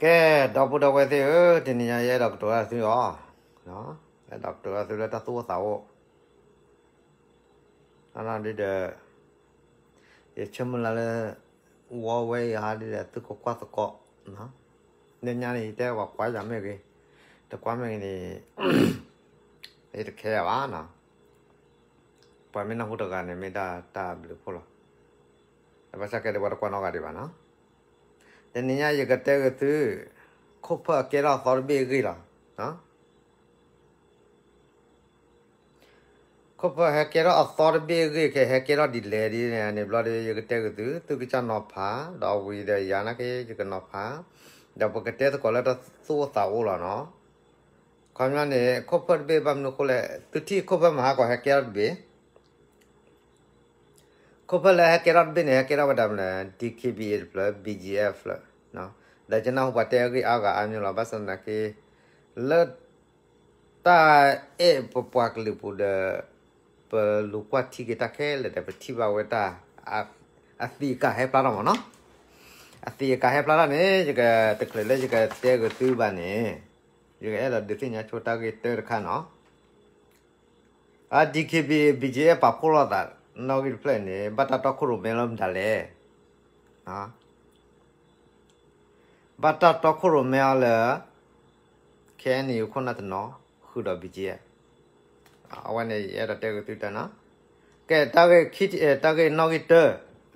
ကဲ, ဒီပုၢ်ဒီဝဲၢ်သ့ၣ်ဧၢ, တနံၤညါယအဲၣ်ဒိးကတိၤတၢ်သုအီၤ, အဲၣ်ဒိးကတိၤတၢ်သုလၢတၢ်သူၣ်အိၣ်သးအိၣ်, ဒ်ဒီး ယဆၢမုၢ်လၢ်လၢ ဝီဝဲအံၤဟးဒ်ဒီးသုကကွၢ်သကိး, လၢညါန့ၣ် ယတဲပှၤကွၢ်ယၤမ့ၢ်ဂ့ၤ, တကွၢ်မ့ၢ်ဂ့ၤန့ၣ် ယတခဲယၤဘၣ်နီၤ, ပှၤမ့ၢ်နၢ်ဟူတဂၤန့ၣ် မ့ၢ်ဒၣ်တၢ်ဘျုးဖှိၣ်လီၤ, ဘၣ်ဆၣ်ကဲဒ်ပှၤတကွၢ်နီတဂၤဒံးဘၣ်နီၤ, တနံၤညါယကတဲက့ၤသု, ခိၣ်ဖၢၣ်အကဲထီၣ်အသီတဘ့ၣ်အဂ့ၢ်လီၤ. ခိၣ်ဖၢၣ်ဟဲကဲထီၣ်အသီတဘ့ၣ်အဂ့ၢ် ကဟဲကဲထီၣ်ဒ်လဲၣ်ဒ်န့ၣ်န့ၣ် ဘျီဒီး ယကတဲက့ၤသု, သုကစၢ်နီၤဖး, ဒီးဝံၤဒီးယၤနာ်က့ ယကနီၤဖး, ဒီးပကတဲသကိးလၢတၢ်သူၣ်အိၣ်သးအိၣ်လီၤနီၤ. ခီပညီန့ၣ် ခိၣ်ဖၢၣ်တဘ့ၣ်ဘၣ်မနုၤအဃိလဲၣ်, သုထံၣ်ခိၣ်ဖၢၣ်မဟါကီးဟဲကဲထီၣ်တဘ့ၣ် ခိၣ်ဖၢၣ်လၢဟဲကဲထီၣ်တဘ့ၣ်န့ၣ် ဟဲကဲထီၣ်ဝဲဒၣ်မနုၤလဲၣ်, DKBA တဖျၢၣ်, BGF တဖျၢၣ်, ဒီးယနၢ်ဟူပှၤတဲအဂ့ၢ်အါဂၤအါမးလီၤ, ဘၣ်ဆၣ်သနာ်က့ လၢတၢ်အဲၣ်ပပှၤကလုာ်ပူၤဒီး ပလူၤကွၢ်ထံက့ၤတၢ်ခဲလၢာ်ဒီး ပထံၣ်ဘၣ်ဝဲတၢ် အသံးအကာ်ဟဲဖျါထီၣ်မးနီၤ. အသံးအကာ်ဟဲဖျါထီၣ်န့ၣ် ယကတချုးလၢယကတဲက့ၤသုဘၣ်န့ၣ်, ယကအဲၣ်ဒိးဒုးသ့ၣ်ညါဆိတၢ်ဂ့ၢ်တၢတခါနီၤ. အ DKBA BGF ပာ်ဖှိၣ်လိာ်သးနီၣ်ဂံၢ်တဖျၢၣ်န့ၣ် ဘၣ်တၢ်တီခိၣ်ရိၣ်မဲလၢမတၤလဲၣ်. ဘၣ်တၢ်တီခိၣ်ရိၣ်မဲအီၤလၢ KNU ခိၣ်နၢ်တနီၤ ဃုာ်ဒီး BGF, အဝဲန့ၣ်ယအဲၣ်ဒိးတဲက့ၤသုတၢ်နီၤ. ကဲ, တၢ်ဂ့ၢ်နီၣ်ဂံၢ်တၢ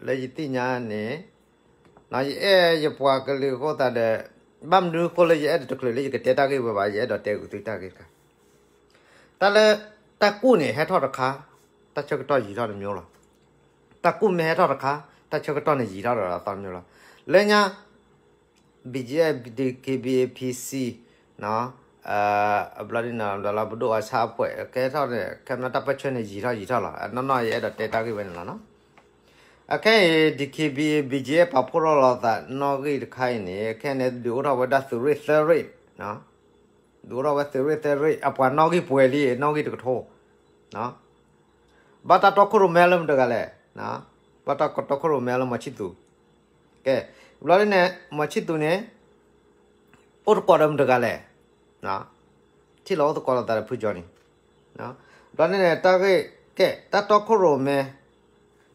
လၢယသ့ၣ်ညါန့ၣ်, ယအဲၣ်ယပှၤကလုာ်အဃိသတးဒီး, ဘၣ်မနုၤအဃိလၢယအဲၣ်ဒိးတချုးလၢယကတဲတၢ်ဂ့ၢ်ဝဲဘၣ်, ယအဲၣ်ဒိးတဲက့ၤသုတၢ်ဂ့ၢ်တခါ, တၢ်လၢ တၢ်ကူၣ်န့ၣ်ဟဲထီၣ်တခါ, တၢ်ဆၢကတီၢ်ယံၤထီၣ်တမျိုးလီၤ. တၢ်ကူၣ်မ့ၢ်ဟဲထီၣ်တခါ, တၢ်ဆၢကတီၢ်န့ၣ်ယံၤထီၣ်ဒီးအသီတမျိုးလီၤ. လၢညါ BGF, DKBA, PC, ဘျီဒ်န့ၣ်ဒီးလၢပဒိၣ်အဆၣ်အဖှဲး ကဲထီၣ်န့ၣ် ခဲမ့ၢ်တၢ်ပၢၢ်ဆၢန့ၣ် ယံၤထီၣ်ယံၤထီၣ်လီၤ. အနီၢ်နီၢ်ယအဲၣ်ဒိးတဲတၢ်ဂ့ၢ်ဝဲန့ၣ်လီၤနီၤ. အခဲအံၤ DKBA, BGF ပာ်ဖှိၣ်ထီၣ်လိာ်သးနီၣ်ဂံၢ်တခါအံၤန့ၣ် ခဲအံၤန့ၣ် ဒုးအိၣ်ထီၣ်ဝဲဒၣ်သုးရ့ၣ်သၢရ့ၣ်, ဒုးအိၣ်ထီၣ်ဝဲသုးရ့ၣ်သၢရ့ၣ် အပှၤနီၣ်ဂံၢ်ပှဲၤလံ နီၣ်ဂံၢ်တကထိ ဘၣ်တၢ်တီခိၣ်ရိၣ်မဲလၢမတၤတဂၤလဲၣ်. ဘၣ်တၢ်တီခိၣ်ရိၣ်မဲလၢမီၤဆံၣ်သူး. ကဲ, ဘျီဒ်န့ၣ် မီၤဆံၣ်သူးန့ၣ် အိၣ်သကိးဒီးမတၤတဂၤလဲၣ်. ထံၣ်လိာ်အိၣ်သကိးလိာ်သးဒီးဖုကၠီန့ၣ်. ဘျီဒ်န့ၣ် တၢ်ဂ့ၢ်, ကဲ, တၢ်တီခိၣ်ရိၣ်မဲ,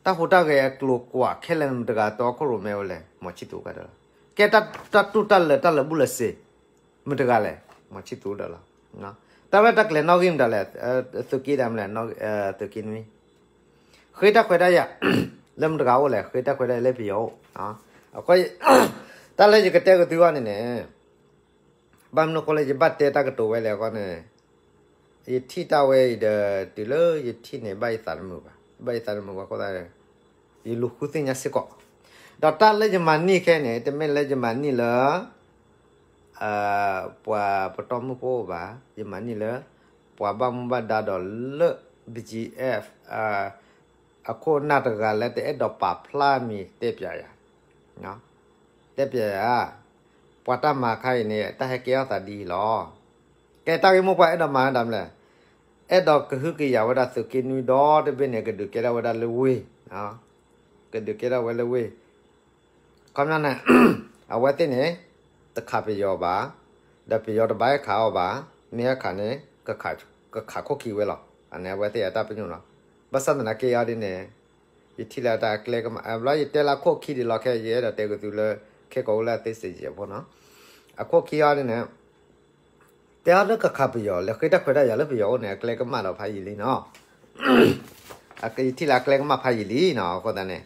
တၢ်ဟူးတၢ်ဂဲၤအကျိၤကွာ်ခဲလၢာ်မတၤတဂၤတီခိၣ်ရိၣ်မဲဝဲလဲၣ်, မီၤဆံၣ်သူးကဒီးလီၤ. ကဲ, တၢ်တူၢ်တၢ်လၢာ်တၢ်လၢာ်ဘူၣ်လၢာ်စ့ၤ မတၤတဂၤလဲၣ်, မီၤဆံၣ်သူးဒီးလီၤ. တၢ်ရဲၣ်တၢ်ကျဲၤနီၣ်ဂံၢ်မတၤလဲၣ်, သုးက့ဒၣ်မလဲၣ်, သုးက့နွံ. ဃ့တၢ်ခွဲးတၢ်ယာ် လၢမတၤတဂၤအိၣ်လဲၣ်, ဃ့တၢ်ခွဲးတၢ်ယာ်လၢပယီၤအိၣ်. အဃိ တၢ်လၢယကတဲက့ၤသုအီၤန့ၣ်န့ၣ် ဘၣ်မနုၤအဃိလၢယဘၣ်တဲတၢ်ကတိၤဝဲလဲၣ်အဃိန့ၣ်, ယထံၣ်တၢ်ဝဲအံၤဒီး တုၤလၢယထံၣ်န့ၣ် ဘၣ်ယသးတမုာ်ဘၣ်, ဘၣ်ယသးတမုာ်ဘၣ်အဃိသတးဒီး ယလူၤဃုသ့ၣ်ညါစ့ၢ်ကီး. ဒီးတၢ်လၢယမၤန့ၢ်ခဲအံၤန့ၣ် တမ့ၢ်လၢယမၤန့ၢ်လၢ ပှၤပတီၢ်မုၢ်ဖိဘၣ်, ယမၤန့ၢ်လၢ ပှၤဘၣ်မူဘၣ်ဒါဒီးလၢ BGF အခိၣ်အနၢ်တဂၤလၢတအဲၣ်ဒိးပာ်ဖျါမံၤတဲပၠးယၤ, တဲပၠးယၤ, ပှၤတၢ်မၤခါအံၤန့ၣ် တၢ်ဟဲကဲထီၣ်သးဒ်အံၤလီၤ. ကဲတၢ်ဂ့ၢ်မိၢ်ပှၢ်အဲၣ်ဒိးမၤဒၣ်မလဲၣ်, အဲၣ်ဒိးကဟုကယာ်ဝဲဒၣ်သုးက့နွံဒီတဘ့ၣ်န့ၣ် ကဒုးကဲထီၣ်ဝဲဒၣ်လၢဝ့ၢ်, ကဒုးကဲထီၣ်ဝဲလၢဝ့ၢ် ခီပညီန့ၣ် အဝဲသ့ၣ်န့ၣ် တခးပယီၤဘၣ်, ဒီးပယီၤတဘၣ်ဟဲခးအီၤဘၣ်, မ့ၢ်ဟဲခးန့ၣ် ကခးခိၣ်ခံဝဲလီၤ. အန့ၣ်အဝဲသ့ၣ်အတၢ်ပညိၣ်လီၤ. ဘၣ်ဆၣ်သနာ်က့အီၤဒ်န့ၣ် ယထံၣ်လၢတၢ်အကျဲကမၣ်, ဘျီယတဲလၢခိၣ်ခံဒ်လီၤခဲ ယအဲၣ်ဒိးတဲက့ၤသုလၢ ခဲကိးအိၣ်လၢအသ့စ့ၢ်ကီးဖိနီၤ. အခိၣ်ခံအီၤဒ်န့ၣ် တဲအီၤလၢကခးပယီၤ လဲၤဃ့တၢ်ခွဲးတၢ်ယာ်လၢပယီၤအိၣ်န့ၣ် အကျဲကမၣ်ဒီးဖးယံာ်လံနီၤ. ယထံၣ်လၢအကျဲကမၣ်ဖးယံာ်လံနီၤ. အဃိသတးန့ၣ်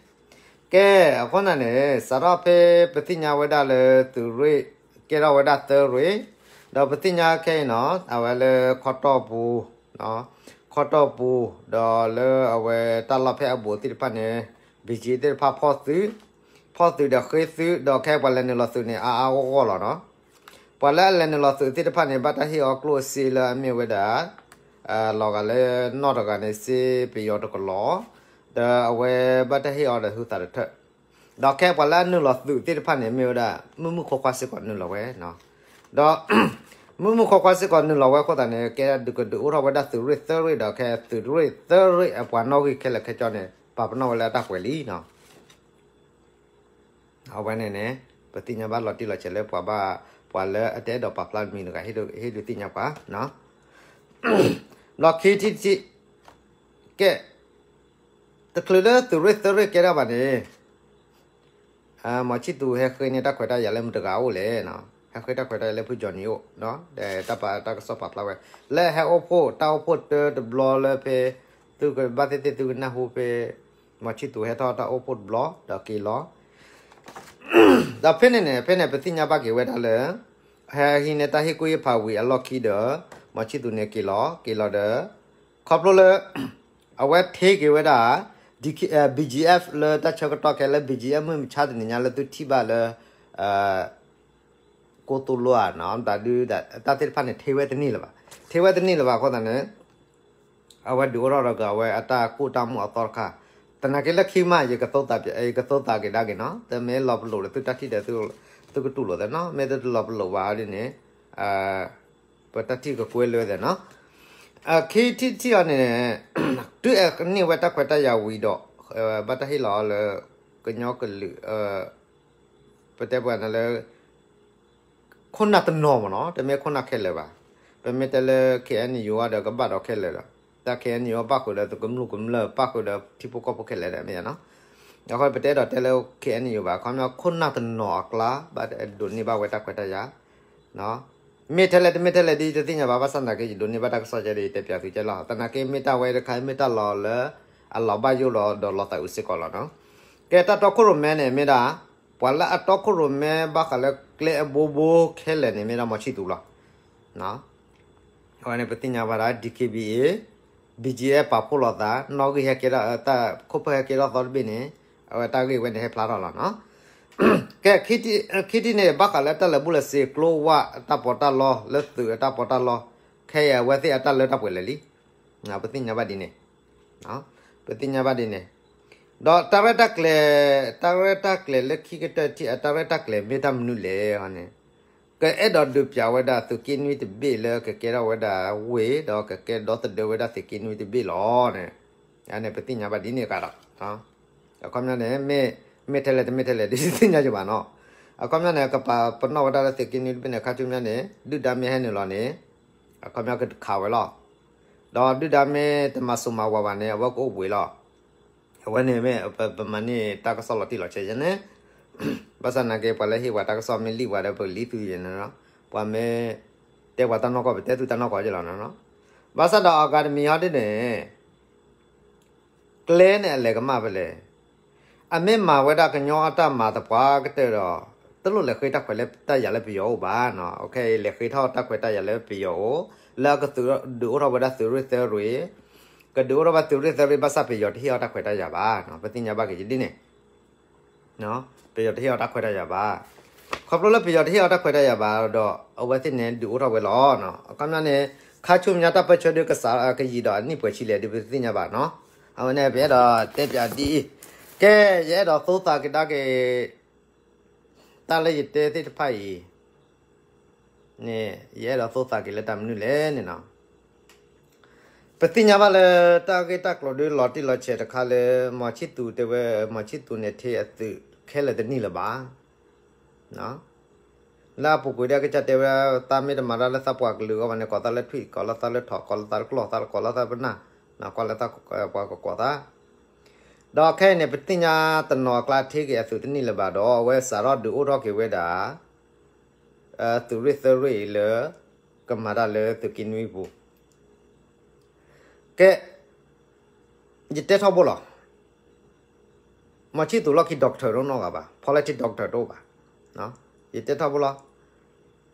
ကဲ, အဃိသတးန့ၣ် စးထီၣ်ဖဲပသ့ၣ်ညါဝဲဒၣ်လၢသုးရ့ၣ် ကဲထီၣ်ဝဲဒၣ်သၢရ့ၣ်, ဒီးပသ့ၣ်ညါခဲအံၤနီၤ အဝဲလၢခီတီၢ်ပူၤ, ခီတီၢ်ပူၤ, ဒီးလၢအဝဲတၢ်လီၢ်ဖဲအဘူးသ့ၣ်တဖၣ်န့ၣ် BGF သ့ၣ်တဖၣ်ဖီၣ်သုး, ဖီၣ်သုးဒီးဃ့သုး ဒီးခဲပှၤလဲၤနုာ်လီၤသုးန့ၣ် အါအါဂီၢ်ဂီၢ်လီၤနီၤ. ပှၤလၢအလဲၤနုာ်လီၤသုးသ့ၣ်တဖၣ်န့ၣ် ဘၣ်တၢ်ဟ့ၣ်အီၤကျိၣ်စ့လၢအမ့ၢ်ဝဲဒၣ် လီၤဂာ်လၢနီၢ်တဂၤန့ၣ် စ့ပယီၤတကလီၤ, ဒီးအဝဲဘၣ်တၢ်ဟ့ၣ်အီၤဒီးဟုသးတထၢၣ်, ဒီးခဲပှၤလၢအနုာ်လီၤသုးသ့ၣ်တဖၣ်န့ၣ် မ့ၢ်ဝဲဒၣ် မုၢ်မုၢ်ခွါခွါစ့ၢ်ကီးနုာ်လီၤဝဲ, ဒီး မုၢ်မုၢ်ခွါခွါစ့ၢ်ကီးနုာ်လီၤဝဲအဃိသတးန့ၣ် ကဲဒုးကဒုးအိၣ်ထီၣ်ဝဲဒၣ်သုးရ့ၣ်သၢရ့ၣ်ဒီးခဲသုးရ့ၣ်သၢရ့ၣ်အပှၤနီၣ်ဂံၢ်ခဲလၢာ်ခဲဆ့န့ၣ် ပာ်ပနီၣ်ဝဲလၢအတၢ်ပှဲၤလံနီၤ. အဝဲန့ၣ်န့ၣ် ပသ့ၣ်ညါဘၣ်လီၤတံၢ်လီၤဆဲးလၢပှၤဘၣ်, ပှၤလၢအတအဲၣ်ဒိးပာ်ဖျါတမံၤတဂၤ ဟ့ၣ်ဒုးသ့ၣ်ညါပှၤ, ဘျီခံထံၣ်တထံၣ်, ကဲ, တချုးလၢသုးရ့ၣ်သၢရ့ၣ်ကဲထီၣ်ဘၣ်န့ၣ် မီၤဆံၣ်သူးဟဲဃ့န့ၢ်တၢ်ခွဲးတၢ်ယာ်လၢမတဂၤအိၣ်လဲၣ်, ဟဲဃ့တၢ်ခွဲးတၢ်ယာ်လၢဖုကၠီနံၤအိၣ်, ဒီးတၢ်ပာ်တၢ်ကစီၣ်ပာ်ဖျါဝဲ, လၢဟဲအိၣ်ဖှိၣ်တၢ်အိၣ်ဖှိၣ်တၢတဘျီလၢဖဲ, သုကဘၣ်သ့ၣ်သ့ၣ်သုကနၢ်ဟူဖဲ, မီၤဆံၣ်သူးဟဲထီၣ်တၢ်အိၣ်ဖှိၣ်တဘျီ ဒီးက့ၤလီၤ ဒီးဖဲန့ၣ်န့ၣ် ဖဲန့ၣ်ပသ့ၣ်ညါဘၣ်က့ၤဝဲဒၣ်လၢ, ဟဲဟံးန့ၢ်တၢ်ဟ့ၣ်ကူၣ်ဟ့ၣ်ဖးဝံၤအလီၢ်ခံဒီး, မီၤဆံၣ်သူးန့ၣ်က့ၤလီၤ, က့ၤလီၤဒီး, ခီဖျိလၢ, အဝဲထ့က့ၤဝဲဒၣ်, BGF လၢတၢ်ဆၢကတီၢ်ခဲလၢ BGF မုၢ်မဆါတနံၤညါလၢသုထံၣ်ဘၣ်လၢ, ကိတိလိဧါနီၤ, တၢ်သ့ၣ်တဖၣ်န့ၣ် ထ့ဝဲတန့ၢ်လၢၤဘၣ်, ထ့ဝဲတန့ၢ်လၢၤဘၣ်အဃိသတးန့ၣ် အဝဲဒုးအိၣ်ထီၣ်ဒီးက့ၤအဝဲအတၢ်ကိၢ်တၢ်မိၣ်အသီတခါ, သနာ်က့လၢခံမး ယကသိသးက့ၤဒၣ်က့ၤနီၤ, တမ့ၢ်လီၤပလိာ်ဒီးသုတၢ်ထံၣ်ဒီး, သုကတူၢ်လိာ်သးနီၤ, မ့ၢ်တလီၤပလိာ်ဘၣ်ဒ်န့ၣ်, ပတၢ်ထံၣ်ကကွဲလၢသးနီၤ, ခံထံၣ်တထံၣ်အီၤန့ၣ်, တုၤအန့ၢ်ဝဲတၢ်ခွဲးတၢ်ယာ်ဝံၤဒီး, ဘၣ်တၢ်ဟ့ၣ်လီၤအီၤလၢ, ကညီကလုာ်, ပတဲပှၤန့ၣ်လၢ ခိၣ်နၢ်တနီၤမ့ၢ်နီၤ, တမ့ၢ်ခိၣ်နၢ်ခဲလၢာ်ဘၣ်, ပမ့ၢ်တဲလၢ KNU ဒီးကဘၣ်ဒီးခဲလၢာ်ဒီး, တၢ် KNU ဘၣ်ဃုာ်ဒီးသုးကမျၢၢ်ကမျၢၢ် ဘၣ်ဃုာ်ဒီးထံဖိကီၢ်ဖိခဲလၢာ်ဒီးမ့ၢ်နီၤ, အဃိပတဲဒီးတဲလၢ KNU ဘၣ်, ခီပညီခိၣ်နၢ်တနီၤအကျါ ဘၣ်ဒိးန့ၢ်ဘၣ်ဝဲတၢ်ခွဲးတၢ်ယာ် မ့ၢ်ထဲလဲၣ်တမ့ၢ်ထဲလဲၣ်ဒ်တသ့ၣ်ညါဘၣ်, ဘၣ်ဆၣ်သနာ်က့ ယဒိးန့ၢ်ဘၣ်တၢ်ကစီၣ်ကဲဒီး ယတဲပၠးသုကဲလီၤ, သနာ်က့မ့ၢ်တၢ်ဝဲတခါ မ့ၢ်တၢ်လီၤလၢ, အလီၤဘၣ်ယိၣ်ဒီးလီၤသးအုးစ့ၢ်ကီးလီၤနီၤ, ကဲတၢ်တီခိၣ်ရိၣ်မဲန့ၣ်မ့ၢ်ဒၣ်, ပှၤလၢအတီခိၣ်ရိၣ်မဲဘၣ်ဃးလၢကျဲအဘိဘိခဲလၢာ်န့ၣ် မ့ၢ်ဒၣ်မီၤဆံၣ်သူးလီၤ, အဝဲန့ၣ်ပသ့ၣ်ညါဘၣ်ဒၣ် DKBA, BGF ပာ်ဖှိၣ်လိာ်သး, နီၣ်ဂံၢ်ဟဲကဲထီၣ်တၢ်ခိၣ်ဖၢၣ်ဟဲကဲထီၣ်သီတဘ့ၣ်န့ၣ်, အဝဲတၢ်ဂ့ၢ်ဝဲန့ၣ်ဟဲဖျါထီၣ်လီၤနီၤ, ကဲ, ခံထံၣ်န့ၣ် ဘၣ်ဃးလၢတၢ်လၢာ်ဘူၣ်လၢာ်စ့ၤ ကျိဝၣ်တၢ်ပီးတၢ်လီ လၢသုးတၢ်ပီးတၢ်လီ, ခဲအံၤအဝဲသ့ၣ်အတၢ်လၢတၢ်ပှဲၤလၢာ်လံ, ပသ့ၣ်ညါဘၣ်ဒ်န့ၣ်, ပသ့ၣ်ညါဘၣ်ဒ်န့ၣ်, ဒီးတၢ်ရဲၣ်တၢ်ကျဲၤ, တၢ်ရဲၣ်တၢ်ကျဲၤလၢခံကတၢၢ်ထံၣ် အတၢ်ရဲၣ်တၢ်ကျဲၤမ့ၢ်တၢ်မနုၤလဲၣ်န့ၣ်, ကအဲၣ်ဒိးဒုးပၠးဝဲဒၣ်သုးက့နွံတဘ့ၣ်လၢကကဲထီၣ်ဝဲဒၣ်ဝ့ၢ် ဒီးကကဲဒီသဒၢဝဲဒၣ်သုးက့နွံတဘ့ၣ်လီၤန့ၣ်, အန့ၣ်ပသ့ၣ်ညါဘၣ်ဒ်န့ၣ်ကဒီး, အခီပညီန့ၣ် မ့ၢ်, မ့ၢ်ထဲလဲၣ်တမ့ၢ်ထဲလဲၣ်ဒ်တသ့ၣ်ညါယဘၣ်နီၤ, အခီပညီန့ၣ် ကပာ်ပနီၣ်ဝဲဒၣ်လၢသုးက့နွံတဘ့ၣ်န့ၣ် ခါဆူညါန့ၣ် ဒုၣ်ဒါမ့ၢ်ဟဲနုာ်လီၤန့ၣ်, အခီပညီကခးဝဲလီၤ, ဒီးဒုၣ်ဒါမ့ၢ်တမၤစိၤမၤဝၤဘၣ်န့ၣ် အဝဲကအိၣ်ဘှံးလီၤ အဝဲန့ၣ်မ့ၢ်ပမၤန့ၢ်တၢ်ကစီၣ်လီၤတံၢ်လီၤဆဲးယဲန့ၣ်, ဘၣ်ဆၣ်သနာ်က့ ပှၤလၢဟ့ၣ်ပှၤတၢ်ကစီၣ်မ့ၢ်လံၣ်ပှၤဒီးပကလံၣ်သုယဲန့ၣ်လီၤ, ပှၤမ့ၢ်တဲပှၤတၢ်နီၢ်ကီၢ် ပတဲသုတၢ်နီၢ်ကီၢ်ယဲလီၤနီၤ, ဘၣ်ဆၣ်ဒီးအဂၤတမံၤဟီဒ်န့ၣ် ကျဲန့ၣ်အလဲၤကမၣ်ဖဲလဲၣ်, အမ့ၢ်မၤဝဲဒၣ်ကညီအတၢ်မၤသပှၢ်ကတၢၢ်ဒီး, တလိၣ်လဲၤဃ့တၢ်ခွဲးတၢ်ယာ်လၢပယီၤအိၣ်ဘၣ်နီၤ, ခဲအံၤလဲၤဃ့ထီၣ်တၢ်ခွဲးတၢ်ယာ်လၢပယီၤအိၣ်, လၢအကသုးဒုးအိၣ်ထီၣ်ဝဲဒၣ်သုးရ့ၣ်သၢရ့ၣ်, ကဒုးအိၣ်ထီၣ်ဝဲသုးရ့ၣ်သၢရ့ၣ် ဘၣ်ဆၣ်ပယီၤတဟ့ၣ်အီၤတၢ်ခွဲးတၢ်ယာ်ဘၣ်, ပသ့ၣ်ညါဘၣ်က့ၤဒ်န့ၣ် ပယီၤတဟ့ၣ်အီၤတၢ်ခွဲးတၢ်ယာ်ဘၣ်, ခီဖျိလၢပယီၤတဟ့ၣ်အီၤတၢ်ခွဲးတၢ်ယာ်ဘၣ်ဒီး အဝဲသ့ၣ်န့ၣ်ဒုးအိၣ်ထီၣ်ဝဲလီၤ, အခီပညီန့ၣ်, ခါဆူညါတၢ်ပၢဆှၢဒုးကစးကယံာ်ဒီးအနံၣ်ပှဲၤဆံလဲၣ်ဒ်ပသ့ၣ်ညါဘၣ်နီၤ, အဝဲန့ၣ် ပအဲၣ်ဒိးတဲပၠးဒ်အံၤ, ကဲ, ယအဲၣ်ဒိးသိသးကဒါက့ၤ တၢ်လၢယတဲသ့ၣ်တဖၣ်အံၤန့ၣ် ယအဲၣ်ဒိးသိသးက့ၤလၢတၢ်မနုၤလဲၣ်န့ၣ်နီၤ, ပသ့ၣ်ညါဘၣ်လၢတၢ်ဂ့ၢ်တၢ်ကျိၤဒုးလီၤတံၢ်လီၤဆဲးတခါလၢ မီၤဆံၣ်သူးတဲဝဲ မီၤဆံၣ်သူးန့ၣ်ထ့အသုးခဲလၢာ်တန့ၢ်လၢၤဘၣ်, လၢအပူၤကွံာ်ဒၣ်ကစၢ်တဲဝဲ သးမ့ၢ်တမၤတၢ်လၢသးပှၤကလုာ်အဂီၢ်ဘၣ်န့ၣ် ကိးသးလၢထွံၣ် ကိးလၢသးလၢထိး ကိးလၢသးလၢကျီၢ် သးကိးလၢသးပနၢ်, ကွၢ်လၢသးပှၤကကိးသး ဒီးခဲအံၤန့ၣ် ပသ့ၣ်ညါတနီၤအကျါထ့က့ၤအသုးတန့ၢ်လၢၤဘၣ်ဒီး အဝဲစးထီၣ်ဒုးအိၣ်ထီၣ်က့ၤဝဲဒၣ် သုးရ့ၣ်သၢရ့ၣ်အံၤလၢ ကမၤတၢ်လၢသုးက့နွံပူၤ, ကဲ, ယတဲထီဘိလီၤ. မီၤဆံၣ်သူးလီၢ်ခံ doctor တအိၣ်နီတဂၤဘၣ်, politics doctor တအိၣ်ဘၣ်. ယတဲထီဘိလီၤ.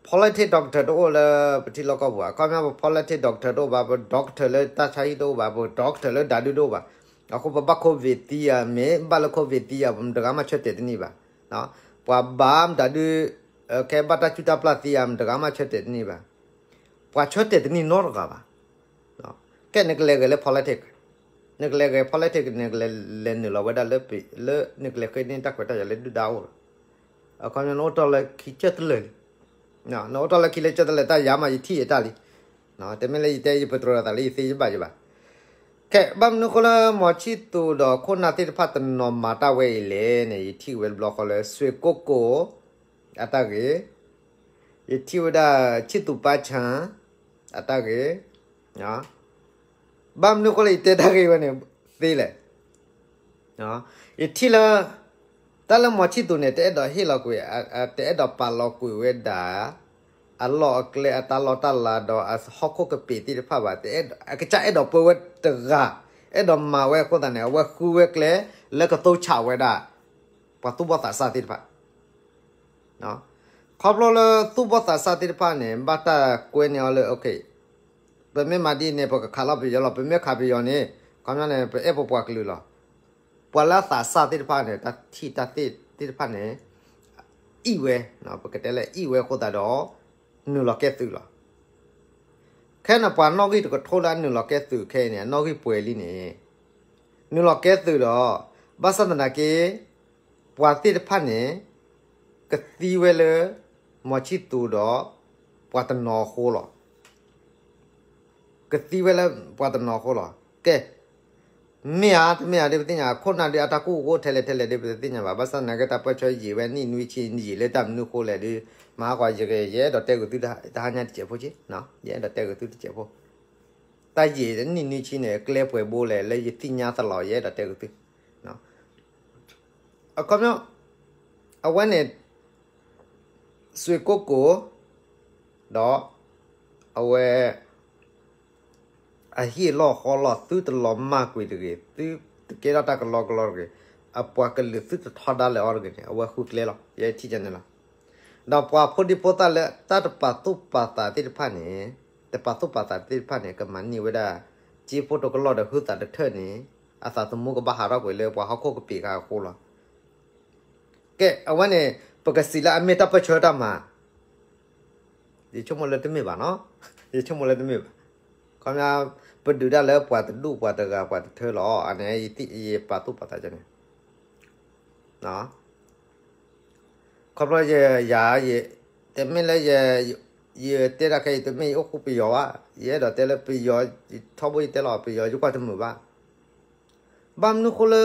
Politics doctor တအိၣ်လၢပထံလီၢ်ကီၢ်ပူၤဘၣ်. အခီပညီ ပ politics doctor တအိၣ်ဘၣ်, ပ doctor လၢတၢ်ဆါဟံၣ်တအိၣ်ဘၣ်, ပ doctor လၢဒၣ်ဒုတအိၣ်ဘၣ်. အဃိပဘၣ် COVID သံယၤ, မ့ၢ်ဘၣ်လၢ COVID သံယၤ ပမတဂၤမးဆၢတဲာ်တန့ၢ်ဘၣ်. ပှၤဘၣ်မတၤဒု, ကဲဘၣ်တၢ်ကူၣ်တၢ်ပျၢ်သံယၤ မတဂၤမးဆၢတဲာ်တန့ၢ်ဘၣ်. ပှၤဆၢတဲာ်တန့ၢ်နီတဂၤဘၣ်. ကဲနကလဲၤဂဲၤလၢ politics, နကလဲၤဂဲၤ politics နကလဲၤလဲၤနုာ်လီၤဝဲဒၣ်လၢ လၢနကလဲၤဃ့န့ၢ်တၢ်ခွဲးတၢ်ယာ်လၢဒုၣ်ဒါအိၣ်လီၤ. အခီပညီ နအိၣ်တ့ၢ်လၢခံကတၢၢ်တလၢာ်လံ. နအိၣ်တ့ၢ်လၢခံလၢကတၢၢ်တလၢာ် တၢ်ယၤမးယထံၣ်အတၢ်လံ. တမ့ၢ်လၢယတဲယပတြၢၤသးလၢယသ့ယဘၣ်ယဘၣ်. ကဲ ဘၣ်မနုၤဃိလၢမီၤဆံၣ်သူးဒီးခိၣ်နၢ်သ့ၣ်တဖၣ်တနီၤမၤတၢ်ဝဲအံၤလဲၣ်န့ၣ် ယထံၣ်ဝဲတဘျီဃီလၢ ဆွ့ၣ်ကိၢ်ကိၢ် အတၢ်ဂ့ၢ်, ယထံၣ်ဝဲဒၣ်ဆံၣ်သူးပၢ်ဆၣ်, အတၢ်ဂ့ၢ်, ဘၣ်မနုၤအဃိလၢယတဲတၢ်ဂ့ၢ်ဝဲန့ၣ်သ့လဲၣ်. ယထံၣ်လၢ တၢ်လၢမီၤဆံၣ်သူးန့ၣ် တအဲၣ်ဒိးဟ့ၣ်လီၤကွံာ်, တအဲၣ်ဒိးပာ်လီၤကွံာ်ဝဲဒၣ် အလီၢ်အကျဲ အတၢ်လီၢ်တၢ်လၤဒီးအဟီၣ်ခိၣ်ကပ့ၤသ့ၣ်တဖၣ်ဘၣ်, အကစၢ်အဲၣ်ဒိးပၢဝဲတဂၤ, အဲၣ်ဒိးမၤဝဲအဃိသတးန့ၣ် အဝဲဃုဝဲကျဲလၢကသိဆးဝဲဒၣ် ပှၤသူၣ်ဘီၣ်သးစၢ်သ့ၣ်တဖၣ်. ခီဖျိလၢသူၣ်ဘီၣ်သးစၢ်သ့ၣ်တဖၣ်န့ၣ် ဘၣ်တၢ်ကွဲန့ၢ်အီၤလၢ ပမ့ၢ်မၤဒ်န့ၣ် ပကခးလီၤပယီၤလီၤ, ပမ့ၢ်ခးပယီၤန့ၣ် ခီပညီန့ၣ် ပအဲၣ်ပပှၤကလုာ်လီၤ. ပှၤလၢအသးစၢ်သ့ၣ်တဖၣ်န့ၣ် တၢ်ထံၣ်တၢ်သ့ၣ်သ့ၣ်တဖၣ်န့ၣ် အံၣ်ဝဲ, ပကတဲလၢအံၣ်ဝဲအဃိသတးဒီး နုာ်လီၤကဲသုးလီၤ. ခဲအံၤန့ၣ် ပှၤနီၣ်ဂံၢ်တကထိလၢအနုာ်လီၤကဲသုးခဲအံၤန့ၣ် အနီၣ်ဂံၢ်ပှဲၤလံန့ၣ်, နုာ်လီၤကဲသုးဒီး ဘၣ်ဆၣ်သနာ်က့ ပှၤသ့ၣ်တဖၣ်န့ၣ် ကသံဝဲလၢ မီၤဆံၣ်သူးဒီး ပှၤတနီၤအဃိလီၤ. ကသံဝဲလၢပှၤတနီၤအဃိလီၤ. ကဲ, မ့ၢ်ဧါတမ့ၢ်ဧါဒ်ပသ့ၣ်ညါ, ခိၣ်နၢ်ဒ်အတၢ်ကူၣ်အဃိထဲလဲၣ်ထဲလဲၣ်ဒ်ပတသ့ၣ်ညါဘၣ်. ဘၣ်ဆၣ်သနာ်က့ တၢ်ပၢၢ်ဆၢယံာ်ဝဲနံၣ်နွံဆံ ယံာ်လၢတၢ်မနုၤအဃိလဲၣ်ဒ်, မၤဟးဂီၤယက ယအဲၣ်ဒိးတဲဂုာ်သုတဟါညါတစဲးဖိက့, ယအဲၣ်ဒိးတဲဂုာ်သုတစဲးဖိ. တၢ်ယံာ်နံၣ်နွံဆံန့ၣ် ကျဲပှဲၤဘိလဲၣ် လၢယသ့ၣ်ညါသလီၤ ယအဲၣ်ဒိးတဲဂုာ်သု. အခီပညီ အဝဲန့ၣ် စွ့ၣ်ကိၣ်ကိၣ် ဒီး အဝဲ အဟံၣ်အလီၢ်အဃီလီၢ် သုတလီၤမၢ်ကွံာ်တဂ့ၤ, သုတကဲထီၣ်တၢ်ကလီကလီတဂ့ၤ, အပှၤကလုာ်သုတထီဒါလၢၤအီၤတဂ့ၤန့ၣ် အဝဲဃုကျဲလီၤ. ယဲထံၣ်ကန့ၣ်လီၤ. ဒီးပှၤဖိဒံဖိသၣ်လၢတၢ်တပာ်သူၣ်ပာ်သးသ့ၣ်တဖၣ်န့ၣ်, တပာ်သူၣ်ပာ်သးသ့ၣ်တဖၣ်န့ၣ် ကမၤန့ၢ်ဝဲဒၣ် စ့ဖိတကလီၢ်ဒီးဟုသးတထၢၣ်န့ၣ် အသးသမူကဘၣ်ဟးထီၣ်ကွံာ်လၢပှၤဟီၣ်ခိၣ်ကပ့ၤခါအဃိလီၤ. ကဲ, အဝဲန့ၣ် ပကစံးလၢအမ့ၢ်တၢ်ပၢၢ်ဆၢတၢ်မၤ, ယဆိကမိၣ်လၢတမ့ၢ်ဘၣ်နီၤ, ယဆိကမိၣ်လၢတမ့ၢ်ဘၣ်. ခီပညီ ပဒုးဒၣ်လၢပှၤတဒူၣ်ပှၤတဂၤပှၤတထၢလီၤ, အန့ၣ် ယပာ်သူၣ်ပာ်သးန့ၣ် ခီဖျိယၤ, တမ့ၢ်လၢ ယတဲတၢ်ခဲအံၤ တမ့ၢ်ယအိၣ်ဃူပယီၤဘၣ်, ယအဲၣ်ဒိးတဲလၢပယီၤ, ထီဘိယတဲလီၤ ပယီၤယကွၢ်တမုာ်ဘၣ်. ဘၣ်မနုၤဃိလၢ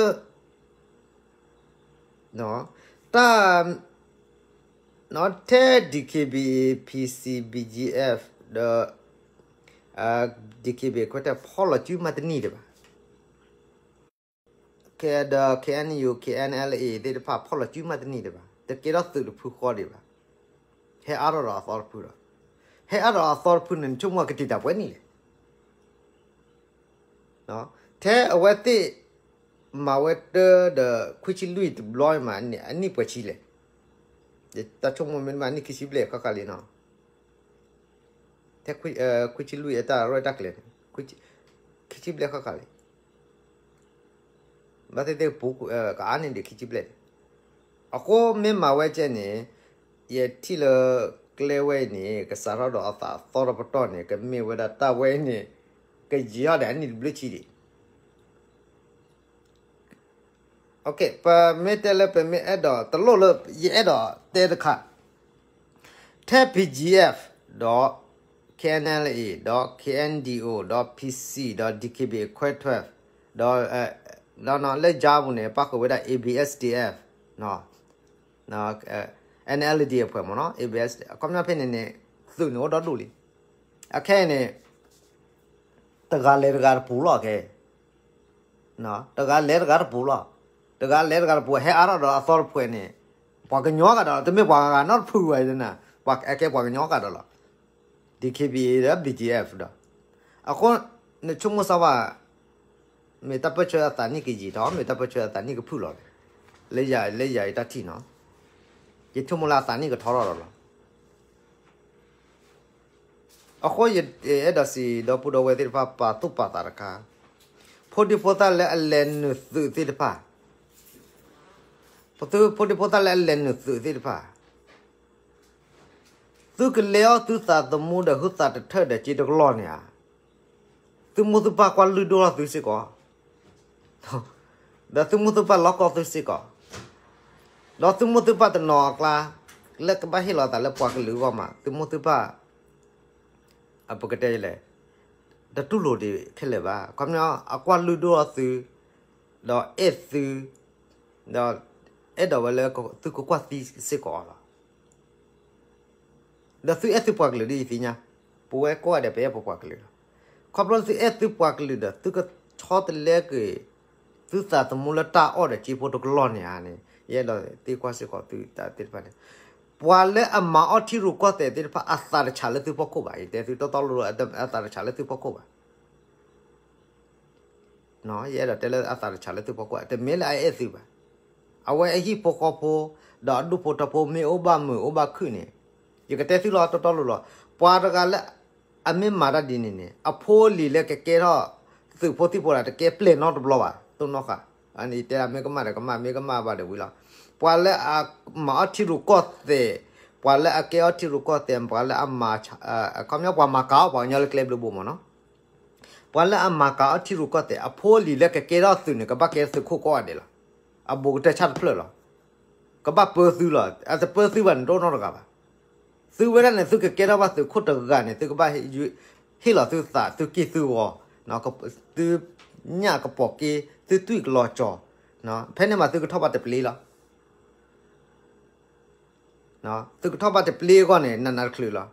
တၢ် ထဲ DKBA, PC, BGF ဒီး DKBA ခွဲးတၢ် ဖီၣ်လီၤစုမးတနံၣ်ဒံးဘၣ်. ဒီး KNU, KNLA သ့ၣ်တဖၣ် ဖီၣ်လီၤစုမးတနံၣ်ဒံးဘၣ်, တကဲထီၣ်သုးတဖုဃီဒံးဘၣ်. ဟဲအါထီၣ်ဒီးအသီတဖုဒီး, ဟဲအါထီၣ်ဒီးအသီတဖုန့ၣ် နဆိကမိၣ်ကတံာ်တာ်ပှဲၤနံၣ်လဲၣ်. ထဲအဝဲသ့ၣ်မၤဝဲတၢ်ဒီး ခွံဆံလွံၢ်တဘျီမးန့ၣ် အနံၣ်ပှဲၤဆံလဲၣ်. တၢ်ဆိကမိၣ်မ့ၢ်မး နံၣ်ခံဆံဘျဲၣ်ဃၣ်ဃၣ်လံနီၤ. ထဲ ခွံဆံလွံၢ်အတၢ်ရဲၣ်တၢ်ကျဲၤန့ၣ် ခံဆံဘျဲၣ်ဃၣ်ဃၣ်လံ. ဘၣ်သ့ၣ်သ့ၣ်ပူၤ ကအါန့ၢ်ဒံးခံဆံဘျဲၣ်န့ၣ်. အဃိမ့ၢ်မၤဝဲကဲန့ၣ် ယထံၣ်လၢကျဲဝဲအံၤန့ၣ် ကစးထီၣ်ဒီးအသးအသီတပတီၢ်န့ၣ် ကမ့ၢ်ဝဲဒၣ်တၢ်ဝဲအံၤန့ၣ် ကယံာ်ထီၣ်ဒီးအနံၣ်တဘျုးဆံဒံး. ပမ့ၢ်တဲလၢပမ့ၢ်အဲၣ်ဒိးတလိၣ်လၢ ယအဲၣ်ဒိးတဲတခါ, ထဲ BGF ဒီး KNLA ဒီး KNDO ဒီး PC ဒီး DKBA ခွဲးထွဲ ဒီး ဒီးလၢယါပူၤန့ၣ် ပၣ်ဃုာ်ဝဲဒၣ် ABSDF, NLD အဖှဲးမ့ၢ်နီၤ ABS အခီပညီဖဲန့ၣ်န့ၣ် သုးန့ၣ်အိၣ်ဒီဒူၣ်လံ. အခဲအံၤန့ၣ် တဂၤလဲၤတဂၤတပူၤလီၤခဲ တဂၤလဲၤတဂၤတပူၤလီၤ. တဂၤလဲၤတဂၤတပူၤ ဟဲအါထီၣ်ဒီးအသီတဖှဲးန့ၣ် ပှၤကညီဂၤဒီး တမ့ၢ်ပှၤဂၤနီတဖုဘၣ်နၤ, ပှၤကဲပှၤကညီဂၤဒီးလီၤ. DKBA ဒီး BGF ဒီး အဃိ နဆိကမိၣ်စၢ်ဘၣ် မ့ၢ်တၢ်ပၢၢ်ဆၢအသးနံၣ်ကယံာ်ထီၣ် မ့ၢ်တၢ်ပၢၢ်ဆၢအသးနံၣ်ကဖုၣ်လီၤလဲၣ်. လၢယၤအံၤတၢ်ထံၣ်နီၤ ယဆိကမိၣ်လၢအသးနံၣ်ကထီထီၣ်ဒီးလီၤ. အဃိယအဲၣ်ဒိးစံးဒီပုၢ်ဒီဝဲၢ်သ့ၣ်တဖၣ် ပာ်သူၣ်ပာ်သးတခါ, ဖိဒံဖိသၣ်လၢအလဲၤနုာ်သုးသ့ၣ်တဖၣ်, ဖိဒံဖိသၣ်လၢအလဲၤနုာ်သုးသ့ၣ်တဖၣ်, သုကလဲၤအီၣ်သုသးသမူဒီးဟုသးတထၢၣ်ဒီးစ့တကလီၢ်န့ၣ်ဧါ, သုမိၢ်သုပၢ်ကွၢ်လုၢ်ဒိၣ်ထီၣ်သုစ့ၢ်ကီး ဒီးသုမိၢ်သုပၢ်လီၢ်ကီၢ်သုစ့ၢ်ကီး, ဒီးသုမိၢ်သုပၢ်တနီၤအကျါ လၢကဘၣ်ဟ့ၣ်လီၤသးလၢပှၤကလုာ်အဂီၢ်မး သုမိၢ်သုပၢ် အပကတဲလဲၣ် တတူၢ်လိာ်ဒံးခဲလၢာ်ဘၣ်. ခီပညီ အကွၢ်လုၢ်ဒိၣ်ထီၣ်သု ဒီးအဲၣ်သု ဒီးအဲၣ်ဒိးဝဲလၢသုကကွၢ်သံစ့ၢ်ကီးလီၤ. ဒီးသုအဲၣ်သုပှၤကလုာ်ဒ်ယသ့ၣ်ညါ, ပဝဲကိးဂၤဒဲး ပအဲၣ်ပပှၤကလုာ်လီၤ. ခီဖျိသုအဲၣ်သုပှၤကလုာ်ဒီး သုကဆီတလဲက့ၤ သုသးသမူလၢတၢ်အီၣ်ဒီးက့ဖိတကလီၢ်န့ၣ်ဧါန့ၣ် ယအဲၣ်ဒိးသံကွၢ်စ့ၢ်ကီးသုသးသ့ၣ်တဖၣ်န့ၣ်, ပှၤလၢအမၤအီၣ်ထံရူၢ်ကီၢ်သဲးသ့ၣ်တဖၣ် အသးတဆးလၢသုဖီခိၣ်ဘၣ်. ယတဲသုတီတီလိၤလိၤ အသးတဆးလၢသုဖီခိၣ်ဘၣ်. ယအဲၣ်ဒိးတဲလၢအသးတဆးလၢသုဖီခိၣ် တမ့ၢ်လၢအအဲၣ်သုဘၣ်. အဝဲအဟံၣ်ဖိဃီဖိ ဒီးအဒူၣ်ဖိထၢဖိ မ့ၢ်အိၣ်ဘၣ်မုာ်အိၣ်ဘၣ်ခုၣ်န့ၣ်, ယကတဲသုလီၤတီတီလိၤလိၤ, ပှၤတဂၤလၢအမ့ၢ်မၤတၢ်ဒ်န့ၣ်န့ၣ် အဖိအလံၤလၢကကဲထီၣ်သုးဖိသံၣ်ဖိဒီး တကဲပျဲၢ်နီတဘျီဘၣ် တိၢ်နီၣ်ဃာ်. အန့ၣ်တဲဒၣ်မ့ၢ်ကမၣ်ဒီးကမၣ် မ့ၢ်ကမၣ်ဘၣ်ဒီးဝံၤလီၤ. ပှၤလၢအမၤအီၣ်ထံရူၢ်ကီၢ်သဲး, ပှၤလၢအကဲအီၣ်ထံရူၢ်ကီၢ်သဲး ပှၤလၢအမၤ, ခီပညီပှၤမၤကၤအီၣ်ပှၤကညီလၢကျဲဘျုးဘိမ့ၢ်နီၤ ပှၤလၢအမၤကၤအီၣ်ထံရူၢ်ကီၢ်သဲး အဖိအလံၤလၢကကဲထီၣ်သုးန့ၣ် ကဘၣ်ကဲသုးခိၣ်ကိးဂၤဒဲးလီၤ. အဘူးကတၢၢ်ဆၣ်တဖျၢၣ်လီၤ. ကဘၣ်ပၢသုလီၤ. အတပၢသုဘၣ်န့ၣ် တအိၣ်နီတဂၤဘၣ်. သုဝဲဒၣ်န့ၣ် သုကကဲထီၣ်ဘၣ်သုးခိၣ်တဂၤန့ၣ် သုကဘၣ်ဟ့ၣ်လီၤသုသး သုက့ၢ်သုဂီၤ, သုညၣ်ကပိာ်က့, သုသွံၣ်ကလီၤကၠီၤ, ဖဲန့ၣ်မးသုကထီၣ်ဘၣ်တပျ့ၤလီၤ. သုကထီၣ်ဘၣ်တပျ့ၤအဂီၢ်န့ၣ် နးနးတချုးလီၤ.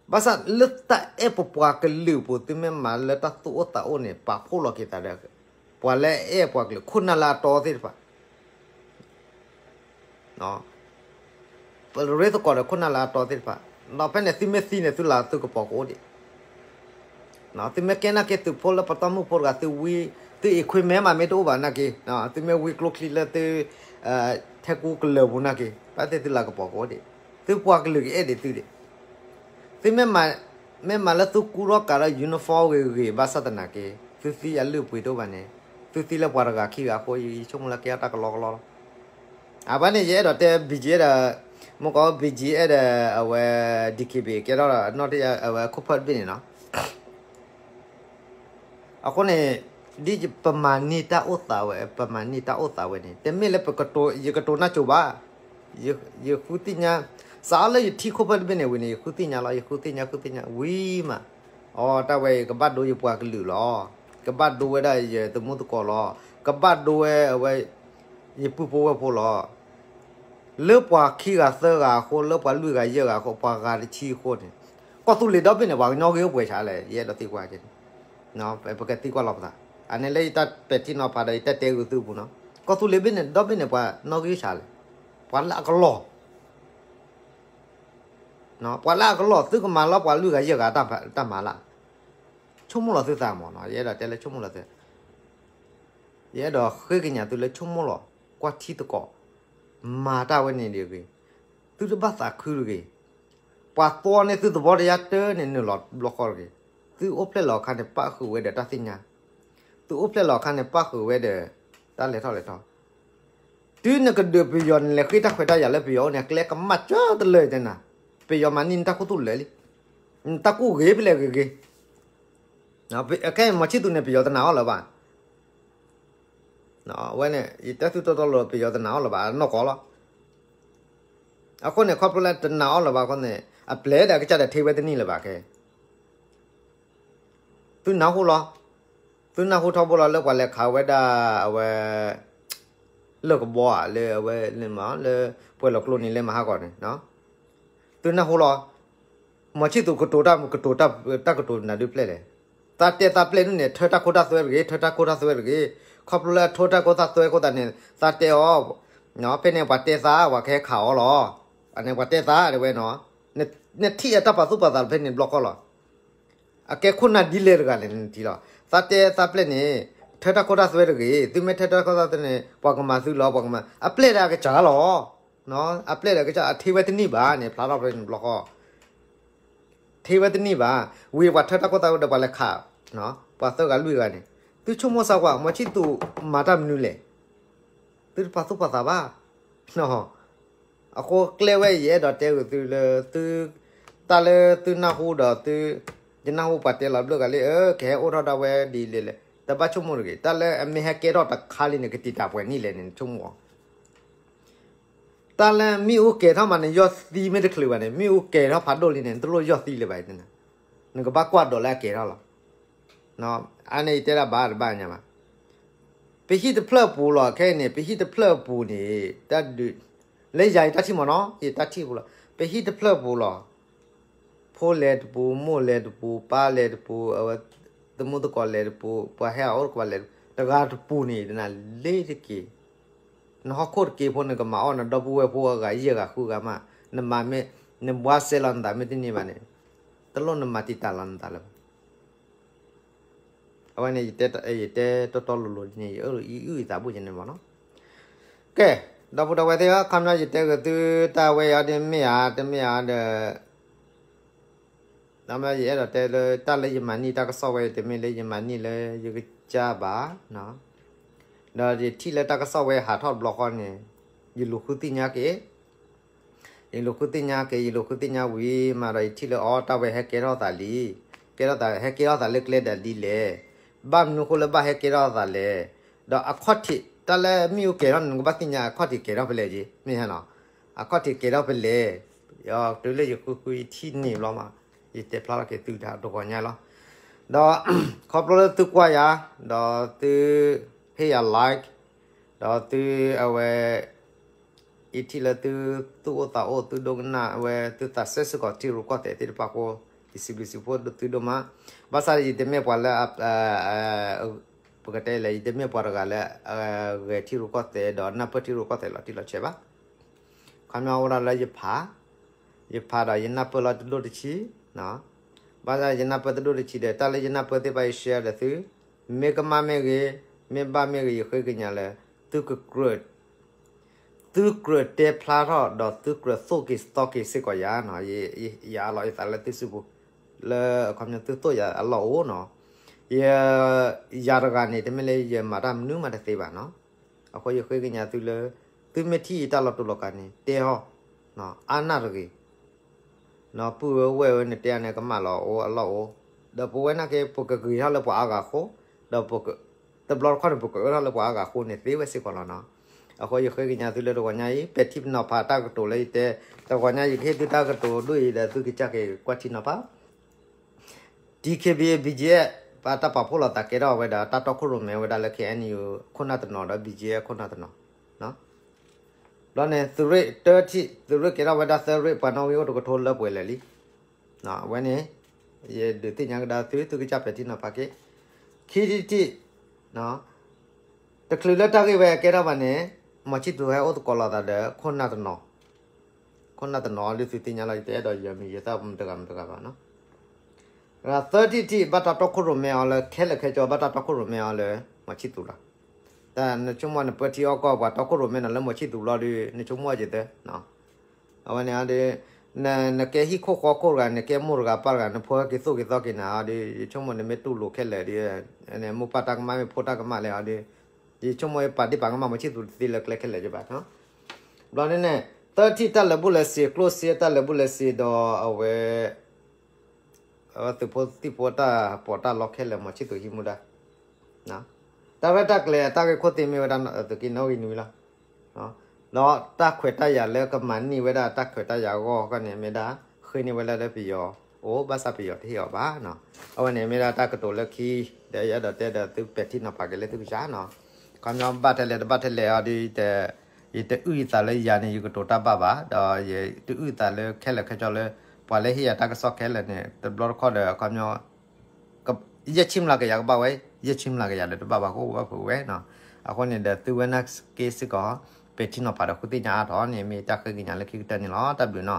ဘၣ်ဆၣ်လၢတၢ်အဲၣ်ပပှၤကလုာ်ပူၤ သုမ့ၢ်မၤလၢတၢ်သူၣ်အိၣ်သးအိၣ်န့ၣ် ပာ်ဖှိၣ်လီၤက့ၤသးဒီး ပှၤလၢအအဲၣ်ပှၤကလုာ် ခိၣ်နၢ်လၢအတီသ့ၣ်တဖၣ် ပရ့သကိးဒီးခိၣ်နၢ်လၢအတီသ့ၣ်တဖၣ်, ဒီးဖဲန့ၣ်သုမ့ၢ်သံန့ၣ် သုလၤသုကပီၤကအိၣ်ဒံး, သုမ့ၢ်ကဲနာ်က့သုးဖိလၢပတီၢ်မုၢ်ဖိတဂၤ သုဝံ, သု equipment မးမ့ၢ်တအိၣ်ဘၣ်နာ်က့, သုမ့ၢ်ဝံကျိချံလၢသု ထဲကူကလၢာ်ပူၤနာ်က့ ဘၣ်သ့ၣ်သုလၤကပီၤကအိၣ်ဒံး, သုပှၤကလုာ်ကအဲၣ်ဒံးသုဒံး, သုမ့ၢ်မၤလၢသုကူထီၣ်ကးဒီး uniform ဂ့ၤဂ့ၤ ဘၣ်ဆၣ်သနာ်က့ သုသံအလုၢ်အပှ့ၤတအိၣ်ဘၣ်န့ၣ်, သုသံလၢပှၤတဂၤခံဂၤအဃိ ယဆိကမိၣ်လၢကဲထီၣ်တၢ်ကလီကလီလီၤ. အဝဲန့ၣ် ယအဲၣ်ဒိးတဲ ဘံၣ်ကၠံ အဲၣ်ဒိး, မ့ၢ်ကီး ဘံၣ်ကၠံ အဲၣ်ဒိး အဝဲ DKB ကဲထီၣ်နီၣ်တယၢ် အဝဲခိၣ်ဖၢၣ်တဘ့ၣ်န့ၣ်နီၤ. အဃိန့ၣ် ဒ်ပမၤန့ၢ်တၢ်အိၣ်သးဝဲ, ပမၤန့ၢ်တၢ်အိၣ်သးဝဲန့ၣ် တမ့ၢ်လၢပကတိၤ, ယကတိၤနၢ်စိၤဘၣ်. ယဃုသ့ၣ်ညါ, စးလၢယထံၣ်ခိၣ်ဖၢၣ်တဘ့ၣ်န့ၣ်ဝံၤန့ၣ် ယဃုသ့ၣ်ညါလီၤ, ယဃုသ့ၣ်ညါ ဃုသ့ၣ်ညါဝံၤမး, အိ တၢ်ဝဲအံၤ ကဘၣ်ဒိယပှၤကလုာ်လီၤ, ကဘၣ်ဒိဝဲဒၣ်ယသမူသကိးလီၤ, ကဘၣ်ဒိဝဲအဝဲ ယပုၢ်ဖိဝဲၢ်ဖိလီၤ. လၢပှၤခံဂၤသၢဂၤအဃိ, လၢပှၤလွံၢ်ဂၤယဲၢ်ဂၤအဃိ, ပှၤဂၤတဆံအဃိန့ၣ်, ကီၢ်သူလ့ၤဒီဘ့ၣ်န့ၣ် ပှၤကညီဂ့ၢ်အိၣ်ပှဲၤဆးလဲၣ်, ယအဲၣ်ဒိးသံကွၢ်က့ၤန့ၣ်, ပကသံကွၢ်လီၤပသး, အန့ၣ်လၢယတၢ်ပဲာ်ထံနီၤဖးဒီး ယတၢ်တဲဂုာ်သုပူၤနီၤ, ကီၢ်သူလ့ၤဘ့ၣ်န့ၣ် ဒီဘ့ၣ်န့ၣ် ပှၤနီၣ်ဂံၢ်ဆးလဲၣ်, ပှၤလၢအကလီၢ် ပှၤလၢအကလီၢ် သုကမၤလီၤပှၤလွံၢ်ဂၤယဲၢ်ဂၤတၢ်မၤလၢ်, ဆိကမိၣ်လီၤသုသးမ့ၢ်နီၤ, ယအဲၣ်ဒိးတဲလၢဆိကမိၣ်လီၤသု, ယအဲၣ်ဒိးဃ့ကညးသုလၢဆိကမိၣ်လီၤ, ကွၢ်ထံသကိး, မၤတၢ်ဝဲန့ၣ်တဂ့ၤ, သုတဘၣ်သးခုတဂ့ၤ, ပှၤသီန့ၢ်သုသဘီတယါတၢၢ်န့ၣ် နုာ်လီၤဘျီဃီတဂ့ၤ, သုအိၣ်ဖျဲၣ်လီၤအခါန့ၣ် ပၣ်ဃုာ်ဝဲဒီးတၢ်သ့ၣ်ညါ, သုအိၣ်ဖျဲၣ်လီၤအခါန့ၣ် ပၣ်ဃုာ်ဝဲဒီး တၢ်လဲၤထီၣ်လဲၤထီ တုၤနကဒုးပယီၤ နလဲၤဃ့တၢ်ခွဲးတၢ်ယာ်လၢပယီၤအိၣ်န့ၣ် အကျဲကမၣ်ကၢတလၢာ်တဲနၤ, ပယီၤမၤန့ၢ်နတၢ်ခူသူၣ်လၢာ်လံ, နတၢ်ကူၣ်ဂ့ၤဖဲလဲၣ်ဂ့ၤဂ့ၤ, ခဲအံၤမီၤဆံၣ်သူးန့ၣ် ပယီၤတနာ်အီၤလၢၤဘၣ်, ဝဲန့ၣ် ယတဲသုတီတီလိၤ ပယီၤတနာ်အီၤလၢၤဘၣ် နီၢ်ကီၢ်လီၤ, အဃိန့ၣ် ခီဖျိလၢတနာ်အီၤလၢၤဘၣ်အဃိန့ၣ် အပျဲၢ်ဒီးအကစၢ်ဒီးထံဝဲတနံၣ်လၢၤဘၣ်ခဲ သုနၢ်ဟူလီၤ, သုနၢ်ဟူထီဘိလီၤ လၢပှၤလဲၤခးဝဲဒၣ်အဝဲ လၢၢ်ကဘီဧါ လၢအဝဲ လၢပှဲၤလီၤကျိန့ၣ် လၢမဟါဂီၤန့ၣ်, သုနၢ်ဟူလီၤ, မီၤဆံၣ်သူးကတိၤတၢ်ကတိၤ တၢ်ကတိၤနၤဒုးပျဲၢ်လဲၣ်, သးတဲသးပျဲၢ်န့ၣ် ထၢတၢ်ခိတၢ်သွဲတဂ့ၤ ထၢတၢ်ခိတၢ်သွဲတဂ့ၤ, ခီဖျိလၢအထၢတၢ်ခိတၢ်သွဲအဃိသတးန့ၣ် သးတဲအီၤ, ဖဲန့ၣ်ပှၤတဲသး ပှၤကဟဲခးအီၤလီၤ, အန့ၣ်ပှၤတဲသးတဲဝဲနီၤ, နထံၣ်အတၢ်ပာ်သူၣ်ပာ်သးဖဲန့ၣ်ဘျီဃီလီၤ အကဲခိၣ်နၢ်ဒ်လဲၣ်တဂၤလဲၣ်နထံၣ်လီၤ, သးတဲသးပျဲၢ်န့ၣ် ထၢတၢ်ခိတၢ်သွဲတဂ့ၤ, သုမ့ၢ်ထၢတၢ်ခိတၢ်သွဲန့ၣ် ပှၤကမၤသုလီၤ ပှၤကမၤ အပျဲၢ်ဒီးအကစၢ်လီၤ, အပျဲၢ်ဒီးအကစၢ် အထံဝဲတနံၣ်ဘၣ်န့ၣ် ဖျါထီၣ်ဖဲန့ၣ်ဘျီဃီ, ထံဝဲတနံၣ်ဘၣ်, ဝံၤပှၤထၢတၢ်ခိတၢ်သွဲဒီးပှၤလဲၤခး, ပှၤသၢဂၤလွံၢ်ဂၤန့ၣ်, သုဆိကမိၣ်စၢ်ကွၢ် မီၤဆံၣ်သူးမၤတၢ်မနုၤလဲၣ်, သုတပာ်သူၣ်ပာ်သးဘၣ် အဃိကျဲဝဲ ယအဲၣ်ဒိးတဲဂ့ၤသုလၢ သု တၢ်လၢသုနၢ်ဟူဒီးသု ယနၢ်ဟူပှၤတဲလီၤဘျၢၣ်ဂၤလံ အၢ ကဟဲအိၣ်ထီၣ်ဒၣ်ဝဲဒ်လဲၣ်လဲၣ် တဘၣ်ဆိကမိၣ်တဂ့ၤ, တၢ်လၢအမ့ၢ်ဟဲကဲထီၣ်တခါလံန့ၣ် ကတံာ်တာၤပှဲၤနံၣ်လဲၣ်န့ၣ် နဆိကမိၣ်အီၤ, တၢ်လၢမ့ၣ်အူကဲၤထီၣ်မးန့ၣ် ယီၢ်သံမ့ၢ်တချုးဘၣ်န့ၣ် မ့ၣ်အူကဲၤထီၣ်ဖးဒိၣ်လံန့ၣ် နတလိၣ်ယီၢ်သံလၢၤဘၣ်, နကဘၣ်ကွၢ်ဒိးလၢအကဲၤထီၣ်လီၤ. အါန့ၢ်ယတဲဒၣ်ဘၣ်တဘၣ်ညါဘၣ်. ပဟံၣ်တဖျၢၣ်အပူၤလီၤ ခဲအံၤန့ၣ် ပဟံၣ်တဖျၢၣ်အပူၤန့ၣ် တၢ်ဒုး လၢယၤယတၢ်ထံၣ်မ့ၢ်နီၤ ယတၢ်ထံၣ်ပူၤလီၤ. ပဟံၣ်တဖျၢၣ်ပူၤလီၤ. ဖိလဲၤတပူၤ, မိၢ်လဲၤတပူၤ, ပၢ်လဲၤတပူၤ, အဝဲ သမူသကိးလဲၤတပူၤ, ပှၤဟဲအအိၣ်တကပၤလဲၤ တဂၤတပူၤန့ၣ် နလ့ၤတက့ၢ်. နဟီၣ်ခိၣ်တက့ၢ်ဖိ နကမၤအီၣ်နဒီပုၢ်ဝဲၢ်ဖိအဂၤယဲၢ်ဂၤဃုဂၤမး, နမၤမ့ၢ် နဘှါစဲလီၤနသးမ့ၢ်တန့ၢ်ဘၣ်န့ၣ်, တလိၣ်နမၤတံာ်တာ်လီၤနသးလၢၤဘၣ်. အဝဲန့ၣ် ယတဲတီတီလိၤလိၤဒ်န့ၣ် ယအုၣ်ယသးဘူၣ်ကန့ၣ်မးနီၤ. ကဲ, ဒီပုၢ်ဒီဝဲၢ်သ့ၣ်ဧၢ, ခီပညီယတဲက့ၤသုတၢ်ဝဲအံၤဒ်မ့ၢ်ဧါ, တမ့ၢ်ဧါဒီး ဒီးယအဲၣ်ဒိးတဲလၢတၢ်လၢယမၤန့ၢ်တၢ်ကစီၣ်ဝဲအံၤ တမ့ၢ်လၢယမၤန့ၢ်လၢယကစၢ်ဘၣ်, ဒီးယထံၣ်လၢတၢ်ကစီၣ်ဝဲဟးထီၣ်တဘျီဃီန့ၣ်, ယလူၤဃုသ့ၣ်ညါက့ၤ, ယလူၤဃုသ့ၣ်ညါက့ၤ, ယလူၤဃုသ့ၣ်ညါဝံၤမးဒီး ယထံၣ်လၢအီတၢ်ဝဲဟဲကဲထီၣ်သးလံ, ကဲထီၣ်သး ဟဲကဲထီၣ်သးလၢကျဲဒၣ်ဒ်လဲၣ်, ဘၣ်မနုၤဃိလၢဘၣ်ဟဲကဲထီၣ်သးလဲၣ်, ဒီးအခီၣ်ထံး တၢ်လၢမ့ၣ်အူကဲၤထီၣ်န့ၣ် နကဘၣ်သ့ၣ်ညါအခီၣ်ထံးကဲၤထီၣ်ဖဲလဲၣ်က့, မ့ၢ်ဟဲနီၤ, အခီၣ်ထံးကဲၤထီၣ်ဖဲလဲၣ်, တုၤလၢယဃုဃုယထံၣ်န့ၢ်ဘျီမး, ယတဲဖျါထီၣ်က့ၤသုတၢ်တဂီၤညါလီၤ. ဒီး ခီဖျိလၢသုကွၢ်ယၤ, ဒီးသု ဟ့ၣ်ယၤ like, ဒီးသုအဝဲ ယထံၣ်လၢသုသူၣ်အိၣ်သးအိၣ် သုဒိကနၣ်ဝဲ သုသးစဲစ့ၢ်ကီးထံရူၢ်ကီၢ်သဲးသ့ၣ်တဖၣ်အဃိ, ယစံးဘျုးစံးဖှိၣ်သုဒိၣ်မး, ဘၣ်ဆၣ်ယတမ့ၢ်ပှၤလၢ ပကတဲလဲၣ် ယတမ့ၢ်ပှၤတဂၤလၢ ဂဲၤထံရူၢ်ကီၢ်သဲး ဒီးနၢ်ပၢၢ်ထံရူၢ်ကီၢ်သဲးလီၤတံၢ်လီၤဆဲးဘၣ်. ခီပညီအိၣ်ဒၣ်လၢယဖး, ယဖးဒီးယနၢ်ပၢၢ်လီၤတဒိၣ်တဆံး, ဘၣ်ဆၣ်ယနၢ်ပၢၢ်တဒိၣ်တဆံးဒီး တၢ်လၢယနၢ်ပၢၢ်သ့ၣ်တဖၣ်ယ share ဒီးသု, မ့ၢ်ကမၣ်မ့ၢ်ဂ့ၤ, မ့ၢ်ဘၣ်မ့ၢ်ဂ့ၤ ယဃ့ကညးလၢ သုကကြၢး သုကြၢးတဲဖျါထီၣ် ဒီးသုကြၢးသိၣ်က့ၤသီက့ၤစ့ၢ်ကီးယၤနီၤ, ယအးလီၤယသးလၢသုစုပူၤ, လၢအခီပညီသုသိၣ်ယၤအလီၢ်အိၣ်နီၤ, ယ ယၤတဂၤန့ၣ် တမ့ၢ်လၢယမၤတၢ်မနုၤမးတသ့ဘၣ်နီၤ, အဃိယဃ့ကညးသုလၢ သုမ့ၢ်ထံၣ်ယတၢ်လီၤတူာ်လီၤကာ်န့ၣ် တဲဟီၣ်, အါနၢ်တဂ့ၤ နီၤ, ပုၢ်ဝဲဝဲၢ်ဝဲန့ၣ်တဲန့ၣ် ကမၣ်လီၤအိၣ်အလီၢ်အိၣ်, ဒီးပဝဲနာ်က့ ပကဂ့ၤထီၣ်လၢပှၤအါဂၤအဃိ, ဒီး တဘျီတခီၣ်န့ၣ် ပကအၢထီၣ်လၢပှၤအါဂၤအဃိန့ၣ် သ့ဝဲစ့ၢ်ကီးလီၤနီၤ. အဃိယဃ့ကညးသုလၢတဂီၤညါအံၤ ပဲာ်ထံနီၤဖးတၢ်ကတိၤလၢယတဲ, တဂီၤညါယကဟ့ၣ်သုတၢ်ကတိၤဒိၣ်အံၤဒီးသုကစၢ်က့ၤကွၢ်ထံနီၤဖး DKBA BGF ပှၤတၢ်ပာ်ဖှိၣ်လိာ်သးကဲထီၣ်ဝဲဒၣ် တၢ်တီခိၣ်ရိၣ်မဲဝဲဒၣ်လၢ KNU ခိၣ်နၢ်တနီၤဒီး BGF ခိၣ်နၢ်တနီၤ, ဘျီန့ၣ် သုးရ့ၣ်တၢထံၣ် သုးရ့ၣ်ကဲထီၣ်ဝဲဒၣ်သၢရ့ၣ် ပှၤနီၣ်ဂံၢ်အိၣ်တကထိလၢပှဲၤလၢာ်လံ, အဝဲန့ၣ် ယဒုးသ့ၣ်ညါကဒါသု သုကစၢ်ပဲာ်ထံနီၤဖးက့ၤ, ခံထံၣ်တထံၣ် တချုးလၢတၢ်ဂ့ၢ်ဝဲကဲထီၣ်ဘၣ်န့ၣ် မီၤဆံၣ်သူးဟဲအိၣ်သကိးလိာ်သးဒီး ခိၣ်နၢ်တနီၤ, ခိၣ်နၢ်တနီၤဒုးသုသ့ၣ်ညါလီၤ ယတအဲၣ်ဒိးယမံၤယသၣ်မတဂၤမတဂၤဘၣ်နီၤ. သၢထံၣ်တထံၣ် ဘၣ်တၢ်တီခိၣ်ရိၣ်မဲအီၤလၢ ခဲလၢာ်ခဲဆ့ ဘၣ်တၢ်တီခိၣ်ရိၣ်မဲအီၤလၢ မီၤဆံၣ်သူးလီၤ. တၢ်နဆိကမိၣ်နပၢထံအီၣ်ကီၢ်ပှၤတီခိၣ်ရိၣ်မဲနီၤလၢမီၤဆံၣ်သူးဘျီဒီး နဆိကမိၣ်က့ၤသၢ အဝဲန့ၣ်ဒီး နကဲဟံၣ်ခိၣ်ဃီခိၣ်တဂၤ နကဲမိၢ်တဂၤပၢ်တဂၤ နဖိဟဲက့ၤသိၣ်က့ၤသီက့ၤနၤအီၤဒီး ယဆိကမိၣ်နမ့ၢ်တူၢ်လိာ်ခဲလၢာ်ဒီး နမိၢ်ပၢ်တၢ်ကမၣ်မ့ၢ်ဖိတၢ်ကမၣ်လဲၣ်အီၤဒီး ယဆိကမိၣ်ပာ်ဒ့ၣ်ပာ်ကမၣ်မီၤဆံၣ်သူးတသ့လၢကျဲခဲလၢာ်က့ၤဘၣ်. ဘျီန့ၣ်န့ၣ် သၢထံၣ်တၢ်လၢာ်ဘူၣ်လၢာ်စ့ၤ ကျိၣ်စ့တၢ်လၢာ်ဘူၣ်လၢာ်စ့ၤဒီးအဝဲ အဝဲသုးဖိသံၣ်ဖိတၢ်ပီးတၢ်လီခဲလၢာ် မီၤဆံၣ်သူးဟံးမူဒါ တၢ်ရဲၣ်တၢ်ကျဲၤအတၢ်ဂ့ၢ်ခိၣ်သ့ၣ်မ့ၢ်ဝဲဒၣ်သုးက့နီၣ်ဂံၢ်နွံလီၤ. ဒီးတၢ်ခွဲးတၢ်ယာ်လၢကမၤန့ၢ်ဝဲဒၣ်တၢ်ခွဲးတၢ်ယာ်အဂီၢ်ခီန့ၣ် မ့ၢ်ဒၣ် ဃ့န့ၢ်ဝဲလၢလၢပယီၤအိၣ် ဘၣ်ဆၣ်ပယီၤတဟ့ၣ်အီၤဘၣ်နီၤ. အဝဲန့ၣ်မ့ၢ်ဒၣ်တၢ်ကတိၤလၢခံ ဒီးယအဲၣ်ဒိးတဲဒီးသုပဲာ်ထံနီၤဖးက့ၤလၢသုကစၢ်နီၤ. ခီပညီဘၣ်ထဲလဲၣ်တဘၣ်ထဲလဲၣ်အီၤဒီး ယတအုၣ်ယသးလၢယၤန့ၣ် ယကတိၤတၢ်ဘၣ်ဘၣ် ဒီးယတအုၣ်ယသးလၢခဲလၢာ်ခဲဆ့လၢ ပှၤလၢဟ့ၣ်ယၤတၢ်ကစီၣ်ခဲလၢာ်န့ၣ် တဘျီတခီၣ်ဒီးခီပညီ ယဲၢ်ဆံမျးကယၤကဘၣ်ဝဲ ယဲၢ်ဆံမျးကယၤဒီးတဘၣ်ဘၣ် ကအိၣ်ဘၣ်ဖုးဝဲနီၤ. အဃိန့ၣ်ဒီးသုဝဲနာ်က့စ့ၢ်ကီး ပဲာ်ထံနီၤဖးဒီးဃုသ့ၣ်ညါအါထီၣ်န့ၣ် မ့ၢ်တၢ်ဃ့ကညးလၢခံကတၢၢ်န့ၣ်လီၤ. တၢ်ဘျုးနီၤ.